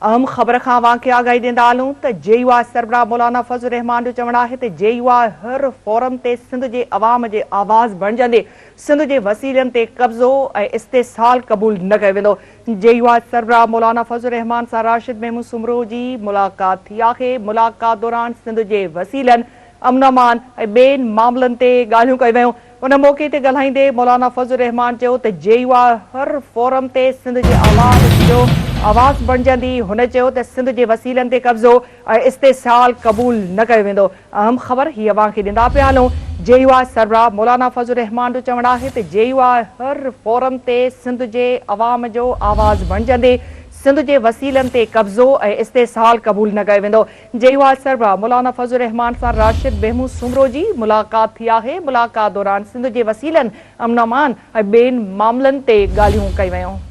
اهم خبر کان اوهان کي آگاهي ڏيندا هلون ته جي يو آء سربراهه مولانا فضل الرحمان جو چوڻ آهي ته جي يو آء هر فورم تي سنڌ جي عوام جي آواز بڻجندي، سنڌ جي وسيلن تي قبضو ۽ استحصال قبول نه ڪيو ويندو. جي يو آء سربراهه مولانا فضل الرحمان سان راشد محمود سومرو جي ملاقات ٿي آهي، ملاقات دوران سنڌ جي وسيلن، امن امان ۽ ٻين معاملن تي ڳالهيون ڪيون ويون. ان موقعي تي ڳالهائيندي مولانا فضل الرحمان چيو ته جي يو آء هر فورم تي سنڌ جي عوام جو آواز بڻجندي، هن چيو ته سنڌ جي وسيلن تي قبضو ۽ استحصال قبول نه ڪيو ويندو. اهم خبر هي اوهان کي ڏيندا پيا هلون، جي يو آء سربراهه مولانا فضل الرحمان جو چوڻ آهي ته جي يو آء هر فورم تي سنڌ جي عوام جو آواز بڻجندي، سنڌ جي وسيلن تي قبضو ۽ استحصال قبول نه ڪيو ويندو. جي يو آء سربراهه مولانا فضل الرحمان سان راشد محمود سومرو جي ملاقات ٿي آهي، ملاقات دوران سنڌ جي وسيلن، امن امان ۽ ٻين معاملن تي ڳالهيون ڪيون ويون.